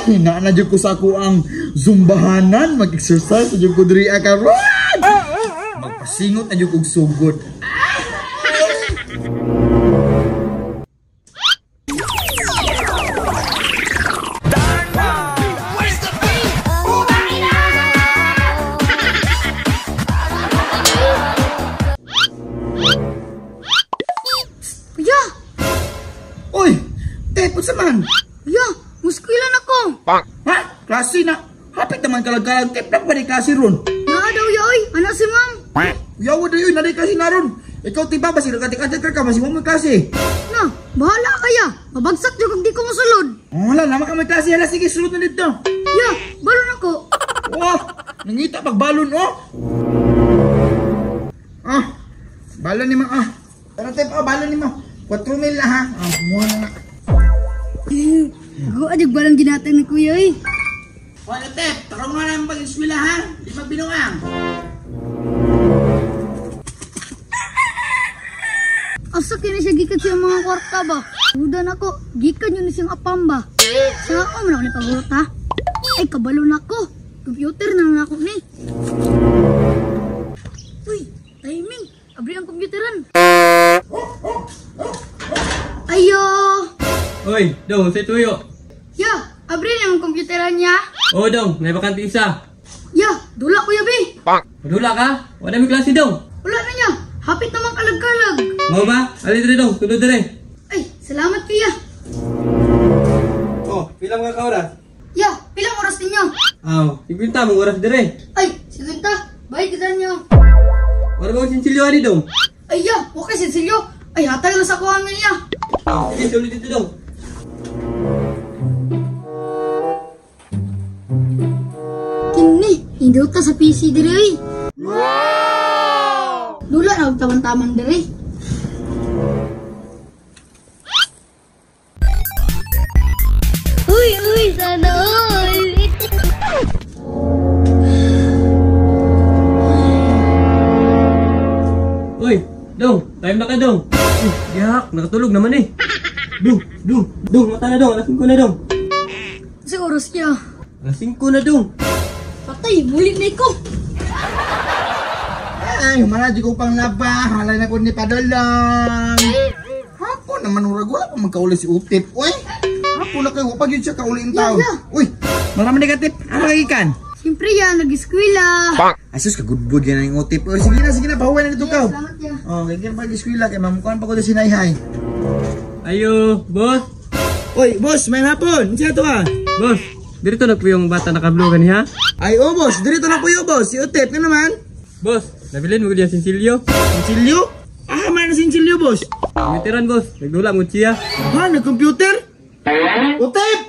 Ay, naa na jud ko sa ako ang zumbahanan, mag-exercise na jud ko diri karon. Magpasingot na jud kog sugod. Kuya! Oy, tepot sa man. Kuya! Muskwilan ako! Ha? Klase na. Hapit naman kalag-kalag. Tep na pa ni klase ron. Naa daw ya oy! Anak si ma'am! Yawa daw yun, nari klase na ron. Ikaw tiba, basig nagkatik-atik ka, basig mo may klase. Na, bahala kaya! Mabagsak jud kung di ko mosulod! Oh, wala, naman ka may klase. Hala, sige, sulod na dito. Ya, balon ako! Oh, nangita pagbalon, oh. Ah, balon ni ma, ah. Tara, tep, oh, balon ni ma. 4 mil na, ha. Ah, kumuha na na. Go adjud balon ginatag ni kuya oy. Wala, tep, tarong nga naman pag-eskwela, ha. Di magbinuang. Asa kini siya gikan siya mga kwarta ba? Duda nako, gikan yun siyang apam ba? Sa ako man ako ni pagurot ha? Ay, kabalo nako. Computer na lang ako ni. Uy, timing. Abri ang computeran. Ayo! Oy, dong, sa tuyo. Ya, abri na ang computeran niya. Oh, dong, may bakante isa. Ya, dula ko yabi. Madula ka? Wala may klase, dong. Wala na niya. Hapit naman kalag-kalag. Mau ba? Ali dire, dong. Tulod dire. Ay, salamat kuya. Oh, pila mga ka oras? Ya, pilang oras ninyo? Aw, 50 mong oras dire. Ay, 50. Bayad kita niyo. Wala ba akong sinsilyo ani, dong? Ay, ya, okay, sinsilyo. Ay, hatay lang sa kuha niya. Oh, sige, sulod dito, dong. Kini, hindi ta sa PC dire oy. Wow! Dula na og taman-taman dire. Uy, uy, sana all. Uy, dong, time na ka, dong. Uy, yak, nakatulog naman eh. Dong, dong, dong, mata na, dong. Alas 5 na, dong. Sa oras niya. Alas 5 na, dong. Patay, muli na ko. Ay, humana ko pang laba. Halay na ko ni Padulong. Hapon naman, urag. Wala pa magkauli si Utip. Uy, hapon na kayo. Wala pa yun siya kauli in taon. Ya, ya. Uy, marami negatif. Ano kagikan? Siyempre yan, nag-eskwela. Asus, kagudbud yan ang Utip. Uy, sige na, pahuwi na dito ka. Salamat ya. Oh, kaya pag-eskwela. Kaya mamukuhan pa ko si Nayhay. Ayo, boss. Uy, boss, may hapon. Sino to ah? Boss, dirito na po yung bata naka-blue kaniha. Ay, oh, boss. Dirito na po yun, boss. Si Utip, ano naman? Boss, nabilin mo gud yung sinsilyo. Sinsilyo? Ah, man na sinsilyo, boss. Computeran, boss. Nagdula mo siya. Ha, nag-computer? Utip!